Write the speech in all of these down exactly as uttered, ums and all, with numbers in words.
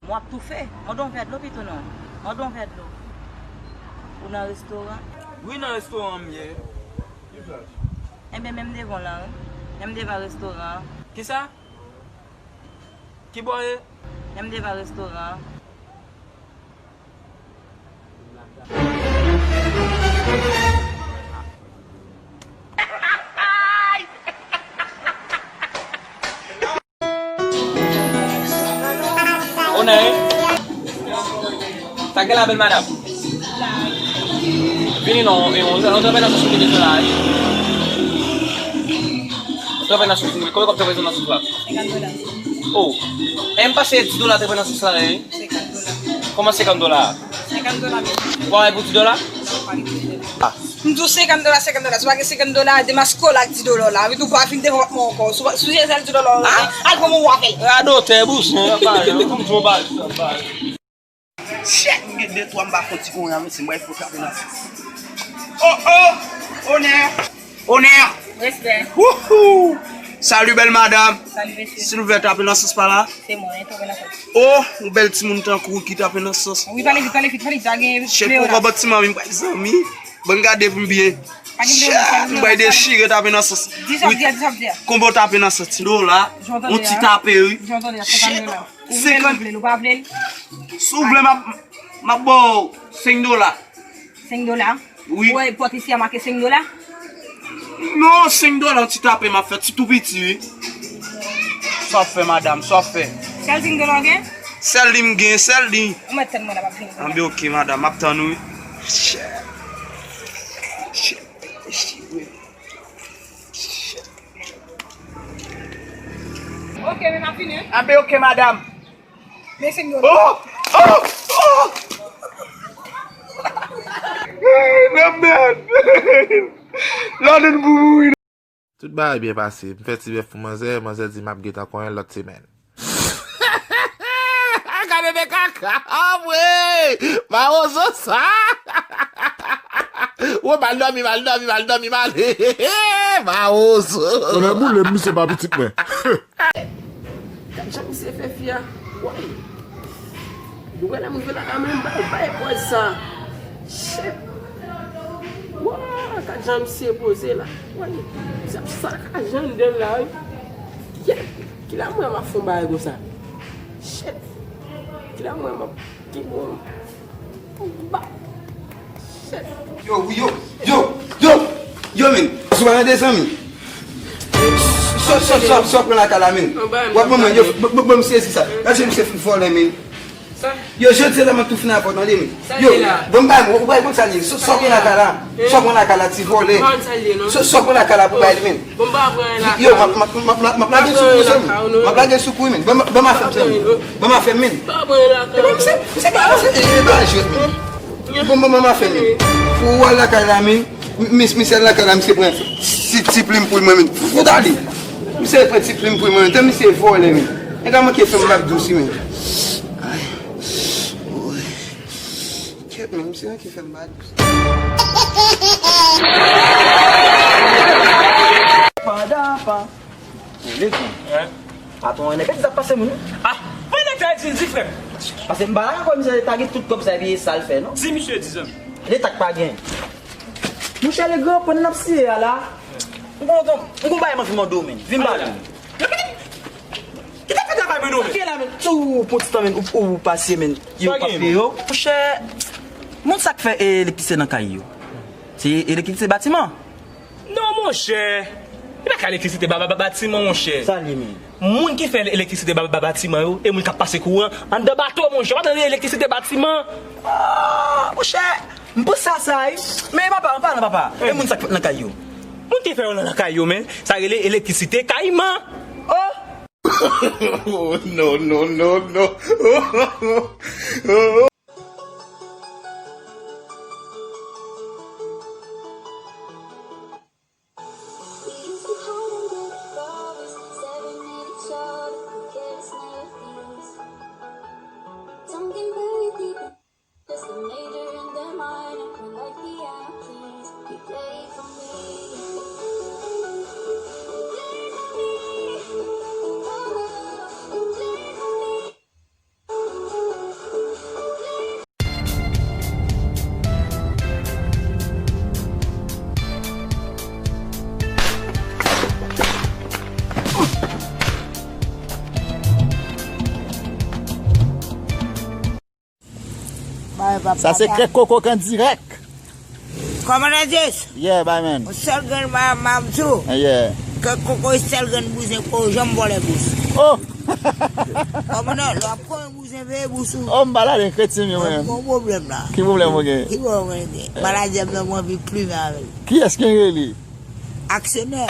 M ap toufe. Mande yon vè dlo pito non. Mande yon vè dlo. Ou nan restoran? Wi, nan restoran m ye. Enben, menm devan w la, wi. Menm devan restoran an. Kisa? Ki bò w ye? Menm devan restoran an. Onè, sa gen la bèl madanm? Vini non, e, on, on trè bèl nan sou sou la. On trè bèl nan sou sou, konbyen kòb te prezan nan sou la? Senkant dola. Oh, e m panse dis dola te prezan nan sou la, e? Senkant dola. Kòman senkant dola? Senkant dola, mesye. Ou pa bay pou dis dola? Non, pa gen dis dola. Ah. M di w senkant dola, senkant dola. Si w pa gen senkant dola, demaske w la ak dis dola w la. Epi tou pa vin devan mwen ankò. Si w, si w gen sèl dis dola w la, al pran moun w avè l. Radotè, bouzen, apa, kòm di w pa. Chèt, m gen de twa m pa fon ti konnya, mesye, m bay fo frape nan. Oh, oh! Onè! Onè! Respè. Wouhou! Salut, bèl madanm. Salut, mesye. Silvouplè, tape nan sans pa la. Se mwen, tape nan sans. Oh, yon bèl timoun tankou w ki tape nan sans. Wi, pale vit, pale vit, pale vit, pa gen. Chèt, pou kòb ti manmi, m bay zanmi. Bon, gade pou m byen. Chèt, m bay dechire tape nan sans. Di sa w di a, di sa w di a. Konbyen w tape nan sans? Ti dola. Yon ti tape, wi. Chèt. Ou vle l, ou vle l, ou pa vle l? Si w vle, m ap, m ap ba w senk dola. Senk dola? Wi. Ou wè pòt isi a make senk dola? Non, senk dola, yon ti tape m ap fè, ti tou piti, wi. Sa w ap fè, madanm, sa w ap fè? Sèl senk dola w gen? Sèl li m gen, sèl li. Ou mèt tann mwen la, m ap vini. Anben, oke, madanm, m ap tann ou, wi. Chèt. Chèt. Chèt. Oke, men m ap vini, wi. Anben, oke, madanm. Men senk dola. Oh! Oh! Oh! Hey, nan mèd! Lòdin pou mouri. Tout bagay byen pase. M fè ti bèf pou manzè, manzè di m ap gentan konyen lòt semèn. Gade de kaka, anmwey! Mawozo sa! Wo, mal dòmi, mal dòmi, mal dòmi, mal. Mawozo! Tonnè boule m, misye pa pitit mwen. Gad jan misye fè fi a. Woy! Nou wè lè m rive lakay mwen, m bay, bay pòz sa. Shit! Woy! Gad jan misye poze la. Woy! Misye ap sakaje anndan la, wi. Yè! Kilè mwen m ap fè yon bagay konsa? Shit! Kilè mwen m ap, ki bon? Ba. Shit! Yo, yo, yo, yo, yo, men. Sou pa tande, zanmi. Sa, sa, sa, sa pran lakay la, men. W ap ban mwen, yo, ban, ban, ban m sezi sa. Gade misye fin vòlè, men. Yo, jodi a la, m ap tou fin avè w, tande, men. Yo, ban m bay, ou bay konn sa li ye. Sa, sa pran lakay la. Sa pran lakay la, ti vòlè. Sa, sa pran lakay la pou bay li, men. Bon, m pa pran lakay. Yo, m ap, m ap, m ap, m ap, m ap lage sou kou, men. M ap lage sou kou, men. Ban m, ban m afè m, men. Ban m afè m, men. Pa pran lakay. E pa misye, misye pa, misye, e pa jwèt, men. Bon, bon, bon, m ap fè, men. Pou w al lakay la, men. Mis, misye al lakay la, misye pran ti, ti plim pou l, mwen, men. Fout ale. Misye pran ti plim pou l, mwen, men. Tan misye vòlè, men. Nèg la manke fè m bab dous, men. Ay. Woy. Kèt, men, misye manke fè m bab dous. Padapa. Wi. Patwon an nèg sa ap pase moun. Ah, pa nèg sa di, di frè m. Paske m pa dakò misye ta gen tout kòb sa epi e sa l fè non. Di misye di zanmi. Leta k pa gen. Monchè, le gran pwen n ap siye a la. M gon, m gon bagay m anvi mande w, men. Vin pale. Ki ta fè travay mwen non, men? Ki la, men? Si w pran ti tan, men, ou, ou pase, men. Yo pa peye yo. Monchè, moun sa k fè elektrisite nan kay yo. Se elektrisite batiman. Non, monchè. E pa ka elektrisite ba, ba, ba, batiman, monchè. Sa l ye, men? Moun ki fè elektrisite ba, ba, batiman yo, e moun k ap pase kouran anndan bato, monchè. Ou pa tande elektrisite batiman? Ah, monchè, m panse a sa, wi. Men papa, an palan, papa. E moun sa k fèt nan kay yo? Moun ki fè yo nan kay yo, men. Sa rele elektrisite kayman. Oh! Oh, no, no, no, no. Sa se krèk koko k an dirèk. Kòmandan Jess. Yeah, bay man. Yon sèl grenn ma, ma m tou. Yeah. Krèk koko, yon sèl grenn bouzen, ko janm vòlè bous. Oh! Kòmandan, lè w ap konmen bouzen, veye bous ou. Oh, m pa ladan krèk ti m yo, man. Bon pwoblèm la. Ki pwoblèm ou gen? Ki pwoblèm ou gen? Maladi ap nan mwen anvi plimen avè l. Kiyès ki rele? Aksyonè.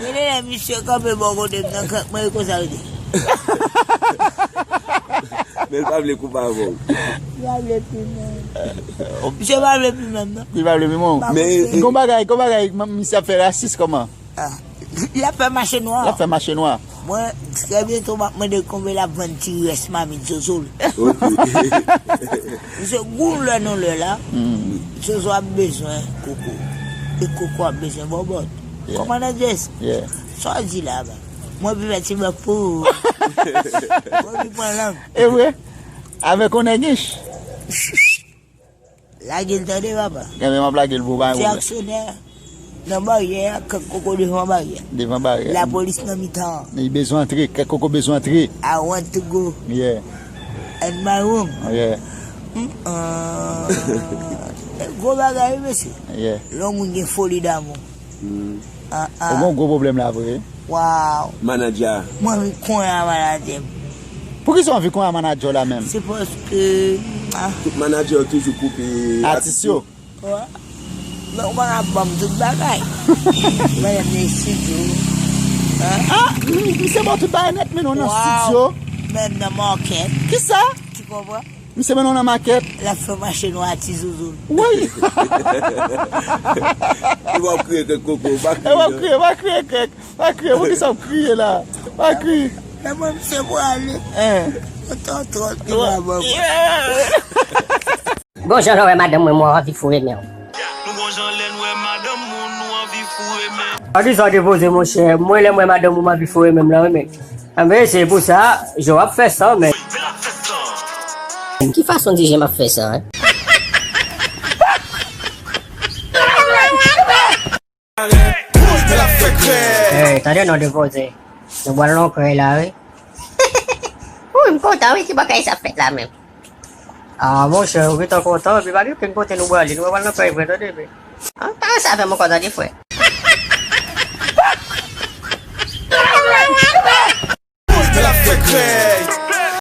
Genlè lè misye kanpe bò kote m nan, krèk mwen, e konsa yo di. Men l pa vle koup avè w. Li pa vle pi menm. Misye pa vle pi menm, non. Li pa vle pi menm. Men, gon bagay, gon bagay, misye ap fè rasis kòman? Ah, l ap fè mache nwa. L ap fè mache nwa. Mwen, trè byento, m ap mande konbyen l ap vann ti rès mamit zozo l. Ok. Misye, gou lè nou lè la, zozo ap bezwen koko. E koko ap bezwen bòbòt. Yeah. Kòmandan Jess, yeah, sa w di la, ba? Mwen pi fè ti bèk pou ou. Mwen pi pran lang. E vre? Avèk yon nèg ich. Lage l tande, papa. Enben, m ap lage l pou ou, pa gen pwoblèm. Ti aksyonè nan baryè a, krèk koko devan baryè a. Devan baryè a. Lapolis nan mitan an. Li bezwen antre, krèk koko bezwen antre. I want to go. Yeah. In my room. Yeah. Mm, ah. Gwo bagay, wi, mesye. Yeah. Lè yon moun gen foli damou. Hmm. Ah, ah. Ou gen yon gwo pwoblèm la vre. Wow. Manadja. Mwen anvi konyen a manadjè m. Poukisa w anvi konyen a manadjè w la menm? Se paske, ah. Tout manadjè yo toujou koupe atis yo. Wè. Men ou pa ka ban m tout bagay. Mwen nan estidyo. Ah, mi, misye ba w tout bagay nèt, men nou nan estidyo. Wow. Menm nan makèt. Kisa? Ti konpran? Misye mennen w nan makèt. L ap fè mache nwa ti zouzoun. Wi. E w ap kriye krèk koko, pa kriye. E w ap kriye, pa kriye krèk. Pa kriye, poukisa w ap kriye la? Pa kriye. Lè mwen misye pwale. Hein. Tonton, li va ban mwen. Gon jan lè w wè madanm mwen, mwen anvi foure men w. Nou gon jan lè n wè madanm moun, nou anvi foure men. Ann di sa w te poze, monchè. Mwen, lè m wè madanm ou, m anvi foure men m lan, wi, men. Anben, se pou sa, jan w ap fè sa, men. Ki fason di jan m ap fè sa, hein? Hey, tande non, de poze. Nou pral nan krèy la, wi. Wi, m kontan, wi, ki bagay sa fèt la menm. Ah, monchè, ou gentan kontan, epi pa gen okenn kote nou prale, nou pral nan kay vre, tande, men. Ah, pa sa fè mwen kontan, de frè.